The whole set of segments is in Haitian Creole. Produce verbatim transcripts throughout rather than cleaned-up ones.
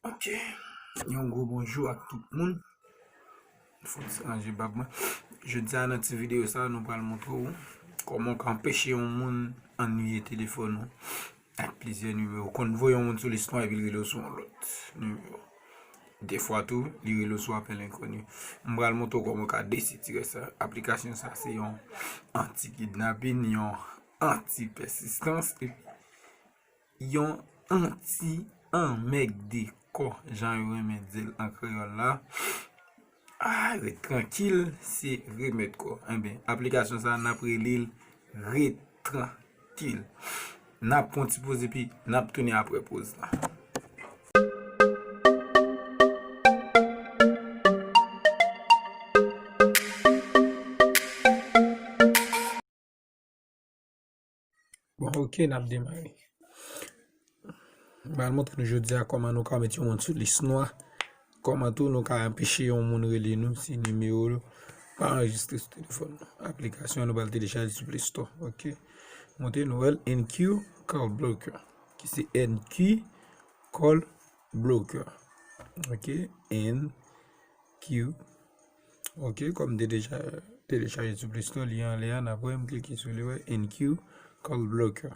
Ok. Yon gwo bonjou ak tout moun. Fòk se ranje bab mwen. Jodi a nan ti videyo sa, nou pral montre w kòman w ka anpeche yon moun annuiye telefòn ou ak plizyè nimewo. Konn voye yon moun sou lis nwa epi l rele w sou yon lòt nimewo. Defwa tou, li rele w sou apèl enkoni. M pral montre w kòman w ka desitire sa. Aplikasyon sa se yon anti-kidnapin, yon anti-pèsistans, epi yon anti-anmègde kò, jan yo renmen di l an kreyòl la. Ah, ret trankil, se remèd kò. Enben, aplikasyon sa, n ap rele l Ret Trankil. N ap pran ti poz epi n ap tounen apre poz la. Bon, ok, n ap demare. M pral montre nou jodi a kòman nou ka met yon moun sou lis nwa. Kòman tou nou ka anpeche yon moun rele nou si nimewo l pa anrejistre sou telefòn nou. Aplikasyon an nou pral telechaje sou Play Store, ok? Montre nou wè l N Q Call Blocker, ki se N Q Call Blocker. Ok, N Q. Ok, kòm m te deja telechaje sou Play Store, li anlè a, n ap wè, m klike sou li, wè, N Q Call Blocker.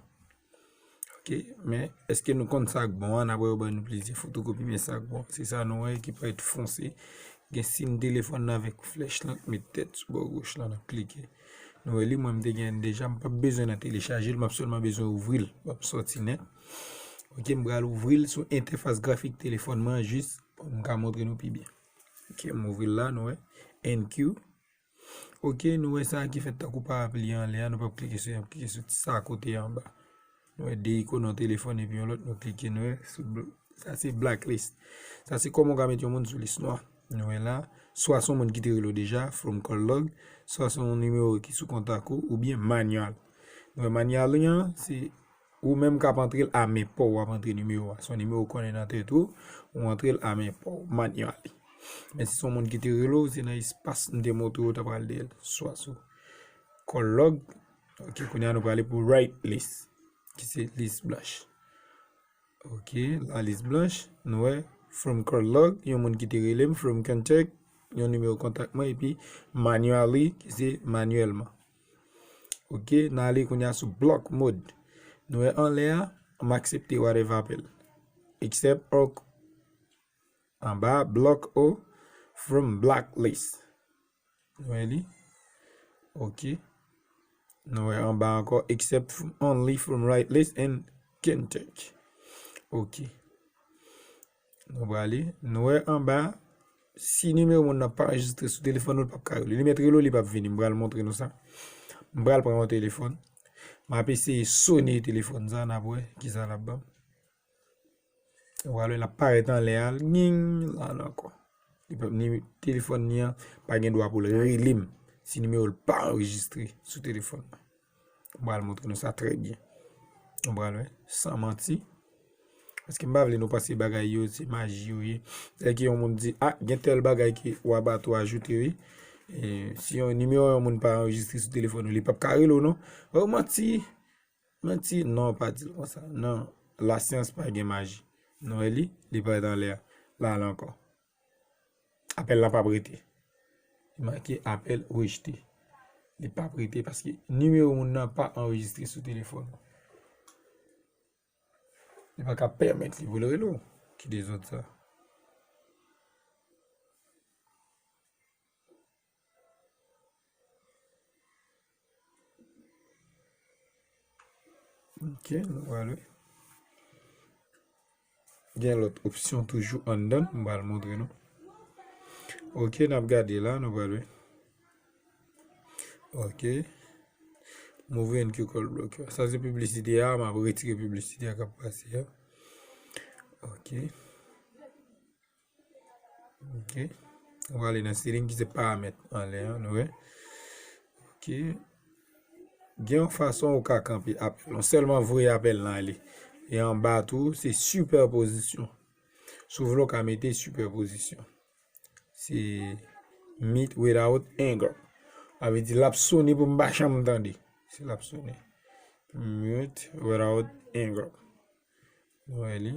Ok, men èske nou konn sa k bon an? N ap wè yo ban nou plizyè fotokopi, men sa k bon, se sa nou wè ki parèt fonse. Gen siy telefòn nan avèk flèch lan k met tèt sou bò goch lan, n ap klike. Nou wè li, mwen m te gen l deja, m p ap bezwen nan telechaje l, m ap sèlman bezwen ouvri l, m ap sòti nèt. Ok, m pral ouvri l sou entèfas grafik telefòn mwen an, jis pou m ka montre nou pi byen. Ok, m ouvri l la, nou wè, N Q. Ok, nou wè sa ki fèt tankou parapli anlè a, nou p ap klike sou li, n ap klike sou ti sa kote anba. Nou wè de ikon, yon telefòn epi yon lòt, nou klike, nou wè sou bl-, sa se blacklist. Sa se kòman w ka met yon moun sou lis nwa. Nou wè la, swa se yon moun ki te rele w deja, from call log, swa se yon nimewo ki sou kontak ou, oubyen manual. Nou wè manual li an, se ou menm k ap antre l a men pa w, w ap antre nimewo a. Se yon nimewo w konnen nan tèt ou, ou antre l a men pa w, manually. Men si se yon moun ki te rele w, se nan espas m te montre w, w ta pral dèyè l, swa sou call log. Ok, kounye a nou prale pou write list, ki se lis blanch. Ok, la lis blanch, nou wè from call log, yon moun ki te rele m, from contact, yon nimewo kontak mwen, epi manually, ki se manyèlman. Ok, n ale kounye a sou block mode. Nou wè anlè a, m aksepte whatever apèl. Except or, anba, block or from blacklist. Nou wè li? Ok. Nou wè anba ankò, except from, only from write list and contact. Ok. Nou prale. Nou wè anba, si nimewo moun nan pa anrejistre sou telefòn ou, l p ap ka rele. Li mèt rele w, li p ap vini. M pral montre nou sa. M pral pran yon telefòn. M ap eseye sone telefòn sa, n ap wè kisa l ap ban m. Ou pral wè l ap parèt anlè a, l ging, la, la ankò. Li pa, ni, telefòn li an pa gen dwa pou l rele m si nimewo l pa anrejistre sou telefòn nan. M pral montre nou sa trè byen. Nou pral wè, san manti. Paske m pa vle nou panse bagay yo se maji yo ye. Lè ke yon moun di, "Ah, gen tèl bagay ke w a ba tou ajoute, wi." E, si yon nimewo yon moun pa anrejistre sou telefòn ou, li p ap ka rele w non. Oh, manti! Manti, non, pa di l konsa. Non, lasyans pa gen maji. Nou wè li, li parèt anlè a. La, la ankò. Apèl la p ap rete. Li make apèl rejte. Li p ap rete paske nimewo moun nan pa anrejistre sou telefòn ou. Li pa ka pèmèt li pou l rele w. Ki dezòd sa? Ok, nou pral wè. Gen lòt opsyon toujou anndan, m pral montre nou. Ok, n ap gade la, nou pral wè. Ok. Move N Q call blocker. Sa se piblisite a, m ap retire piblisite a k ap pase a. Ok. Ok. Nou prale nan setting ki se paramèt anlè a, nou wè. Ok. Gen yon fason ou ka kanpe apèl. Ou sèlman voye apèl lan ale. E anba tou, se sipèpozisyon. Si w vle, ou ka mete sipèpozisyon. Se mute without hang up. Sa vle di l ap sone pou m pa janm tande. Se l ap sone. Mute without hang up. Nou wè li.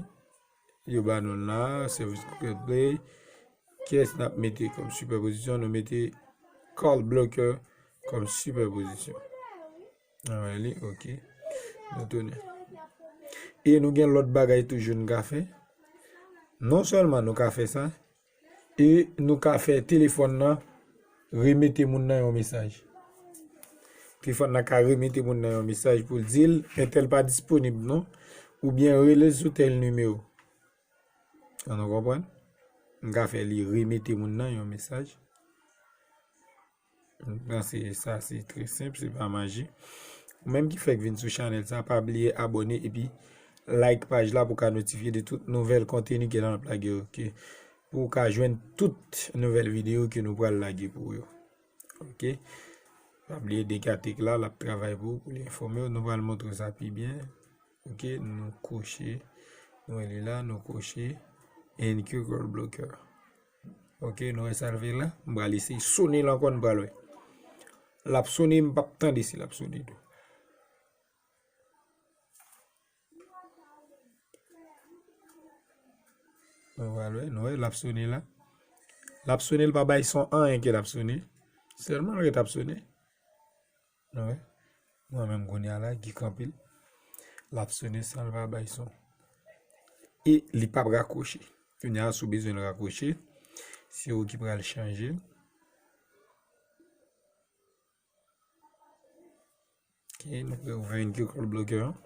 Yo ba nou la, service Google Play. Kiyès n ap mete kòm sipèpozisyon? Nou mete Call Blocker kòm sipèpozisyon. Ann wè li, ok. Nou tounen. E nou gen lòt bagay toujou n ka fè. Non sèlman nou ka fè sa, e nou ka fè telefòn nan remete moun nan yon mesaj. Telefòn nan ka remete moun nan yon mesaj pou l di l entèl pa disponib non, oubyen rele l sou tèl nimewo. An nou konprann? M ka fè li remete moun nan yon mesaj. M panse sa se trè senp, se pa maji. Ou menm ki fèk vin sou chanèl sa, pa bliye abòne epi like paj la pou ka notifye de tout nouvèl konteni ke n ap lage, ok? Pou w ka jwenn tout nouvèl videyo ke nou pral lage pou ou yo. Ok? Pa bliye dekatik la, l ap travay pou ou, pou li enfòme w. Nou pral montre w sa pi byen. Ok, nou koche. Nou wè li la, nou koche. N Q Call Blocker. Ok, nou wè sa l fè la. M pral eseye sone l ankò, nou pral wè. L ap sone, m p ap tande si l ap sone tou. Nou pral wè, nou wè, l ap sone la. L ap sone, l pa bay son anyen ke l ap sone. Sèlman l ret ap sone. Nou wè? Mwen menm kounye a la, Guy kanpe l. L ap sone san l pa bay son. E li p ap rakwoche. Kounye a, si w bezwen l rakwoche, se ou ki pral chanje l. Ok, nou pral ouvè N Q Call Blocker an.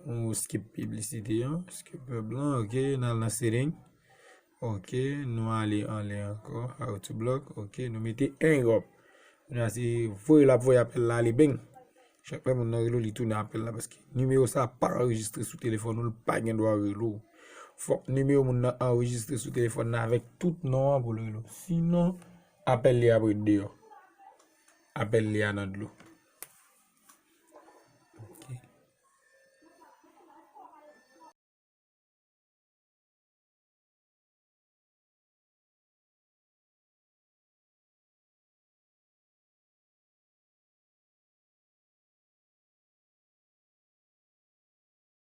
Nou skip piblisite an, skip pub lan, ok, n al nan setting. Ok, nou ale anlè ankò, how to block, ok, nou mete hang up. Kounye a se voye l ap voye apèl la ale beng. Chak lè moun nan rele w, li tounen apèl la, paske nimewo sa a pa anrejistre sou telefòn ou, l pa gen dwa rele w. Fòk nimewo moun nan anrejistre sou telefòn nan avèk tout non an pou l rele w. Sinon, apèl li ap ret deyò. Apèl li a nan dlo.